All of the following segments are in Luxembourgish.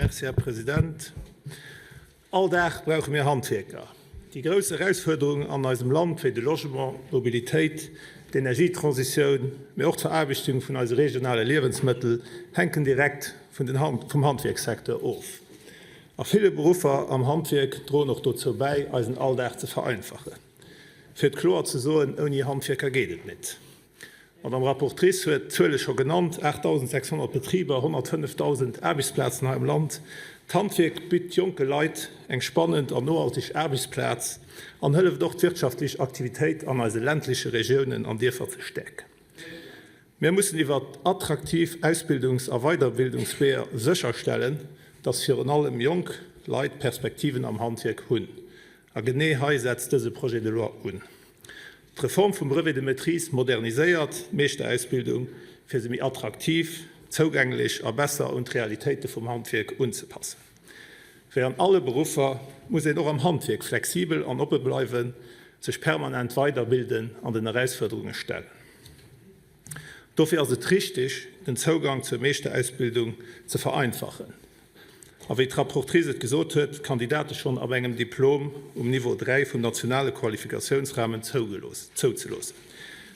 Merci, Här President. All Dag brauche mir Handwierker. Déi grouss Erausfuerderungen an eisem Land, wéi de Logement, d'Mobilitéit, d'Energietransitioun, mee och d'Veraarbechtung vun eise regionale Liewensmëttel, hänken direkt vum Handwierkssecteur of. A ville Beruffer am Handwierk droen och dozou bäi, eisen Alldag ze vereinfachen. Fir et kloer ze soen, Ouni Handwierker geet et nit. D'Madame Rapportrice huet d'Zuele scho genannt, 8.600 Betriber, 105.000 Aarbechtsplazen hei am Land. D'Handwierk bitt jonke Leit eng spannend an nohalteg Aarbechtsplaz an hëlleft och, d'wirtschaftlech Aktivitéit an eise ländleche Regiounen an Dierfer ze stäerken. Mir mussen iwwer attraktiv Ausbildungs a Weiderbildungsweeër sécherstellen, dass virun allem jonk Leit Perspektiven am Handwierk hunn. A genee hei setzt dëse Projet de loi un. D'Reform vum Brevet de maîtrise moderniséiert d'Meeschterausbildung, fir se méi attraktiv, zougänglech a besser un d'Realitéite vum Handwierk unzepassen. Wéi an alle Beruffer muss een och am Handwierk flexibel an oppe bleiwen, sech permanent weiderbilden an den Erausfuerderunge stellen. Dofir ass et richtig, den Zougang zur Meeschterausbildung ze vereinfachen a wéi d'Rapportrice et gesot huet, d'Kandidate schonn ab engem Diplom um Niveau 3 vum nationale Qualifikatiounsrahmen zouzeloossen.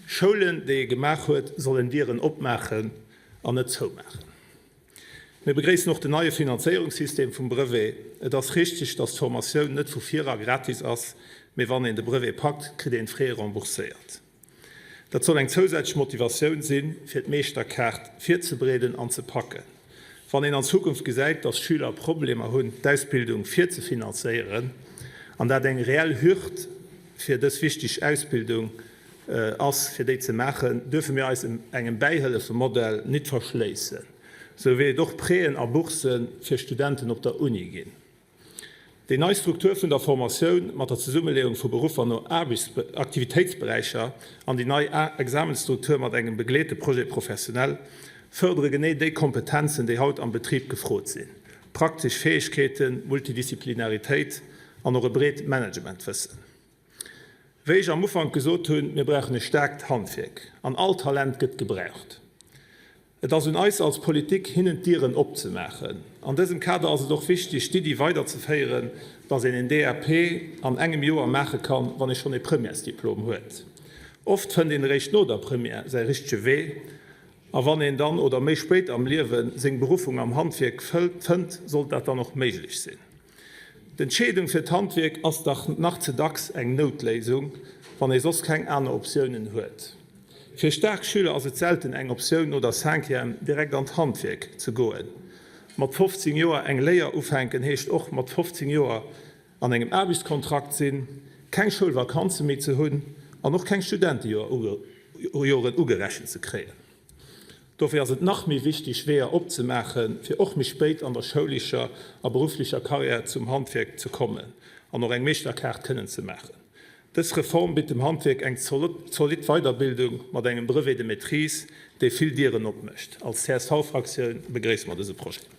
Schoulen, déi ee gemaach huet, sollen Dieren opmaachen an net zoumaachen. Mir begréissen och den neie Finanzéierungssystem vum Brevet. Et ass richtig, dass d'Formatioun net vu vir era gratis ass, mee wann een de Brevet packt, kritt een d'Frais rembourséiert. Dat soll eng zousätzlech Motivatioun sinn, fir d'Meeschterkaart virzebereeden an ze packen. Wann een an Zukunft gesäit, dass Schüler Problemer hunn, d'Ausbildung virzefinanzéieren, an dat eng reell Hürd fir dës wichteg Ausbildung ass, fir déi ze maachen, duerfe mir eis engem Bäihëllefemodell nit verschléissen, sou wéi et och Prêten a Bourse fir Studenten op der Uni ginn. Déi nei Struktur vun der Formatioun mat der Zesummeleeung vu Beruffer no Aktivitéitsberäicher an déi nei Examensstruktur mat engem begleete Projet professionnel fërdere genee déi Kompetenzen, déi haut am Betrib gefrot sinn, praktesch Fäegkeeten, Multidisziplinaritéit an och e breet Managementwëssen. Wéi ech am Ufank gesot hunn, mir brauchen e staarkt Handwierk an all Talent gëtt gebraucht. Et ass un eis als Politik, hinnen d'Dieren opzemaachen. An dësem Kader ass et och wichtig, d'Iddi weiderzeféieren, dass een en DAP an engem Joer maache kann, wann ee schonn e Premièresdiplom huet. Oft fënnt een eréischt no der Première säi richtege Wee. A wann een dann, oder méi spéit am Liewen, seng Beruffung am Handwierk fënnt, sollt dat dann och méiglech sinn. D'Entscheedung fir d'Handwierk ass dach nach ze dacks eng Noutléisung, wann ee soss keng aner Optiounen huet. Fir staark Schüler ass et selten eng Optioun, no der Cinquième direkt an d'Handwierk ze goen. Mat 15 Joer eng Léier ufänken heescht och mat 15 Joer an engem Aarbechtskontrakt sinn, keng Schoulvakanze méi ze hunn an och keng Studentejoren ugerechent ze kréien. Dofir ass et nach méi wichteg, Weeër opzemaachen, fir och méi spéit an der schoulescher a berufflecher Karriär zum Handwierk ze kommen an och eng Meeschterkaart kënnen ze maachen. Dës Reform bitt dem Handwierk eng zolidd Weiderbildung mat engem Brevet de maîtrise, dee vill Dieren opmécht. Als CSV-Fraktioun begréisse mer dëse Projet.